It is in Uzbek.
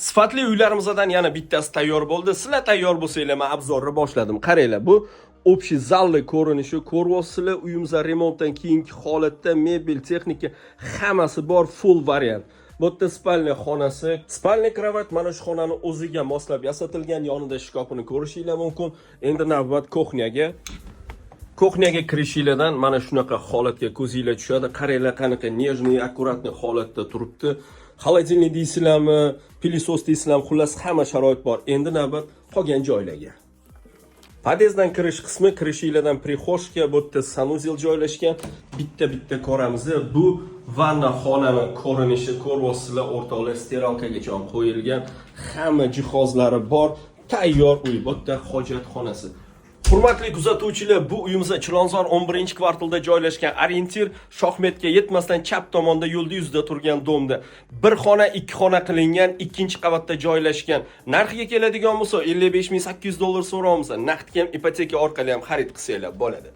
Sifatli uylarimizdan yana bittasi tayyor bo'ldi. Sizlar tayyor bo'lsanglar, men обзор ni boshladim. Qaranglar, bu общий zalli ko'rinishi ko'ryapsizlar. Uyimiz remontdan keyingi holatda, mebel, texnika hammasi bor, full variant. Bu yerda спальня xonasi, спальня кровать mana shu xonani o'ziga moslab yasatilgan, yonida shkafini ko'rishinglar mumkin. Endi navbat кухня ga. Кухня ga kirishinglardan mana shunaqa holatga ko'zinglar tushadi. Qaranglar, qanaqa нежный, аккуратный holatda turibdi. Холодильник deysizlarmi, пылесос deysizlarmi, xullas, hamma sharoit bor. Endi navbat qolgan joylarga. Podyezddan kirish qismi, kirishinglardan прихожка, bu yerda санузел joylashgan. Bitta-bitta ko'ramiz. Bu vanna xonani ko'rinishi ko'ryapsizlar, o'rtoqlar, стиралка gacha qo'yilgan, hamma jihozlari bor, tayyor uy. Bu yerda hojatxonasi. Hurmatli kuzatuvchilar, bu uyimiz Chilonzor 11-kvartalda joylashgan. Ориентир Shohmetga yetmasdan chap tomonda, yo'lda yuzida turgan дом da. Bir xona, ikki xona qilingan, ikkinchi qavatda joylashgan. Narxiga keladigan bo'lsa, 55 800 dollar so'raymiz. Naqdga ham, ipoteka orqali ham xarid qilsanglar bo'ladi.